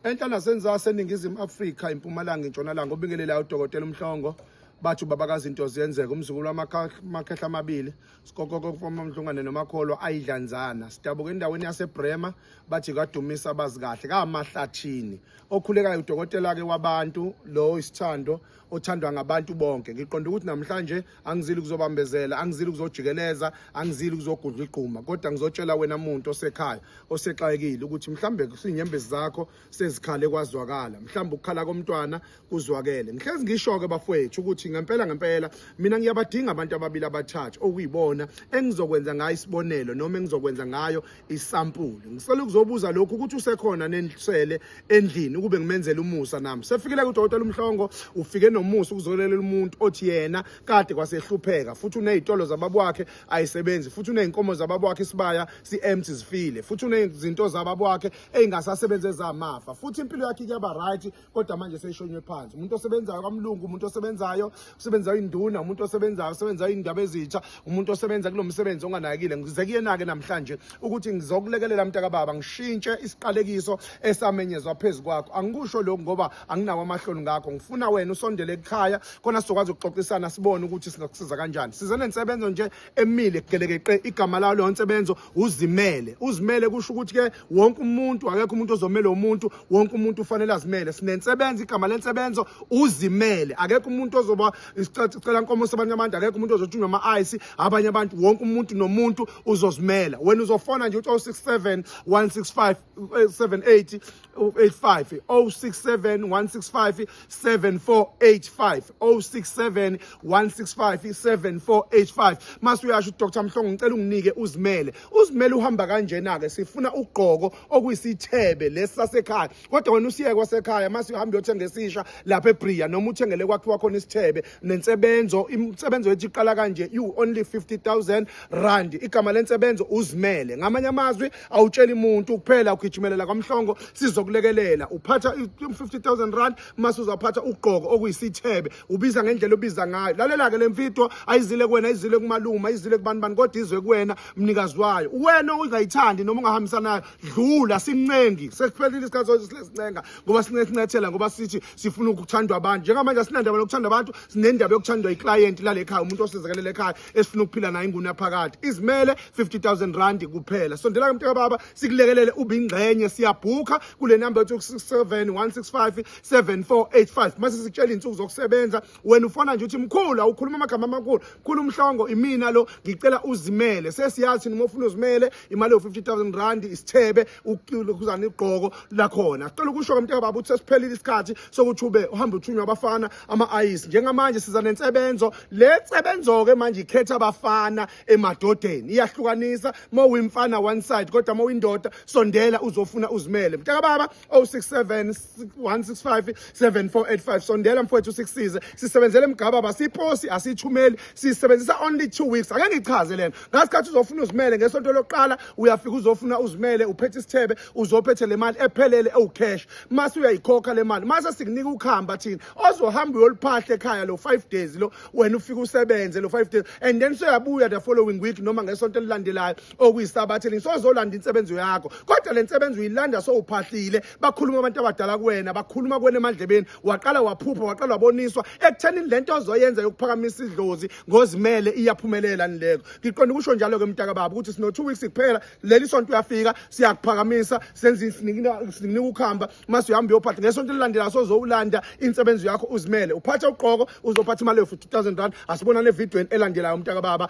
Enhla nasenzasi eNingizimu Afrika, impumalanga, intshonalanga, obingelelayo uDokotela uMhlongo, bathi ubabakazi into ziyenzeka, umzukulu wamakhehla amabili, sikokoko mhlungane nomakholwa ayidlanzana. Sidabuka endaweni yaseBrema, bathi kadumisa abazi kahle kaMahlathini. Okhulekayo udokotela ke wabantu lo isithando othandwa ngabantu bonke. Ngiqonda ukuthi namhlanje angizili kuzobambezela, angizili kuzojikeleza, angizili kuzogudla igquma, kodwa ngizotshela wena muntu osekhaya osexakekile ukuthi mhlambe izinyembezi zakho sezikhale kwazwakala, mhlambe ukukhala komntwana kuzwakele. Ngihlezi ngisho-ke bafowethu ukuthi ngempela ngempela mina ngiyabadinga abantu ababili abathathu okuyibona engizokwenza ngayo isibonelo noma engizokwenza ngayo isampuli. Ngisele ukuzobuza lokhu ukuthi usekhona nensele endlini ukube ngimenzele umusa nami. Sefikile kudokotela uMhlongo, ufike nomusa ukuzolelela umuntu othi yena kade kwasehlupheka, futhi uney'tolo zababa wakhe ayisebenzi, futhi uney'nkomo zababa wakhe isibaya si-empty zifile, futhi unezinto zababa wakhe ey'ngasasebenzi ezamafa, futhi impilo yakhe kuyaba right, kodwa manje seyishonywe phansi. Umuntu osebenzayo kwamlungu, umuntu osebenzayo usebenzayo induna, umuntu osebenzayo usebenzayo indaba ezitsha, umuntu osebenza kulo msebenzi onganakile. Ngize kuyena-ke namhlanje ukuthi ngizokulekelela mntakababa, ngishintshe isiqalekiso esamenyezwa phezu kwakho. Angikusho lokhu ngoba anginawo amahloni ngakho, ngifuna wena usondele ekhaya khona sizokwazi ukuxoxisana, sibone ukuthi singakusiza kanjani. Size nensebenzo nje emile gelekeqe, igama layo leyo nsebenzo uzimele. Uzimele kusho ukuthi-ke wonke umuntu, akekho umuntu ozomela umuntu, wonke umuntu ufanele azimele. Sinensebenzo, igama lensebenzo uzimele. Akekho umuntu ozoba isicela nkomo sabanye abantu, akekho umuntu ozothunywa ama-ice abanye abantu, wonke umuntu nomuntu uzozimela. Wena uzofona nje uthi 067 165 78 85, 067 165 7485, 067 165 7485. Mase uyasho uDr Mhlongo, ngicela unginike uzimele. Uzimele uhamba kanjena ke, sifuna ugqoko okuyisithebe lesi sasekhaya, kodwa wena usiye kwasekhaya mase uhamba uyothenga esisha lapha eBria, noma uthengele kwakhiwa khona isithebe nensebenzo. Insebenzo yethu iqala kanje, you only 50,000 rand. Igama lensebenzo uzimele. Ngamanye amazwi awutsheli umuntu kuphela, ugijimelela kwaMhlongo, sizokulekelela. Uphatha 50,000 rand, mase uzaphatha ugqoko okuyisithebe, ubiza ngendlela obiza ngayo. Lalela ke le mfito ayizile kuwena, ayizile kumalume, ayizile kubani bani, kodwa izwe kuwena mnikazi wayo. Wena ungayithandi noma ungahambisana nayo, dlula, sincengi. Sekuphelile isikhathi sokusincenga, ngoba sincethela ngoba sithi sifuna ukuthandwa abantu. Njengamanje asinandaba nokuthanda abantu, sinendaba yokuthandwa iclient lale ekhaya, umuntu osizekelela ekhaya esifuna ukuphila naye inguna phakathi. Izimele 50,000 rand kuphela. Sondela ke mntaka baba, sikulekelele ube ingxenye. Siyabhukha kule number yethu 67 165 7485. Mase sikutshela insuku zokusebenza, wena ufona nje uthi mkhulu, awukhuluma amagama amakhulu, mkhulu Mhlongo, imina lo, ngicela uzimele. Sesiyazi noma ufuna uzimele, imali yo 50,000 rand, isithebe, ukuzana igqoko lakhona. Sicela ukusho ke mntaka baba ukuthi sesiphelile isikhathi sokuthi ube uhamba uthunywa abafana ama-ice. Njengamanje siza nensebenzo. Le nsebenzo ke manje ikhetha abafana emadodeni, iyahlukanisa. Mawuyimfana one side, kodwa mawuyindoda sondela uzofuna uzimele. Mntaka baba, 067 165 7485, sondela mfowethu sikusize. Sisebenzele emgababa, siposi asithumeli, sisebenzisa only 2 weeks. Ake ngichaze lena. Ngasikhathi uzofuna uzimele ngesonto lokuqala, uyafika uzofuna uzimele, uphethe isithebe, uzophethe le mali ephelele ewucash. Mase uyayikhokha le mali, mase sikunika ukhamba thina ozohamba uyoliphahla ekhaya lo 5 days lo. Wena ufika usebenze lo 5 days and then soyabuya the following week noma ngesonto elilandelayo okuyisabatha elinye, sozolanda insebenzo yakho. Kodwa le nsebenzo uyilanda sowuphahlile. Bakhuluma abantu abadala kuwena, bakhuluma kuwena emandlebeni, waqala waphupha, waqala waboniswa ekuthenini lento ozoyenza yokuphakamisa idlozi ngozimele iyaphumelela nileko. Ngiqonda ukusho njalo ke mntaka baba ukuthi sino 2 weeks kuphela. Leli sonto uyafika, siyakuphakamisa, senze sinika ukuhamba, mase uhamba uyophatha ngesonto elilandelayo, sozowulanda insebenzo yakho uzimele, uphatha ugqoko, uzophatha imali yo 50,000 rand. Asibonane evidweni elandelayo mntaka baba.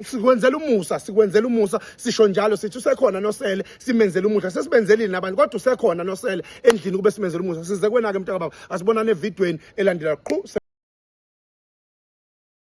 Sikwenzela umusa, sikwenzela umusa, sisho njalo sithi usekhona nosele simenzele umusa. Sesibenzelile nabantu, kodwa usekhona nosele endlini kube simenzele umusa. Size kwena ke mntaka baba. Asibonane evidweni elandelayo. Qhu.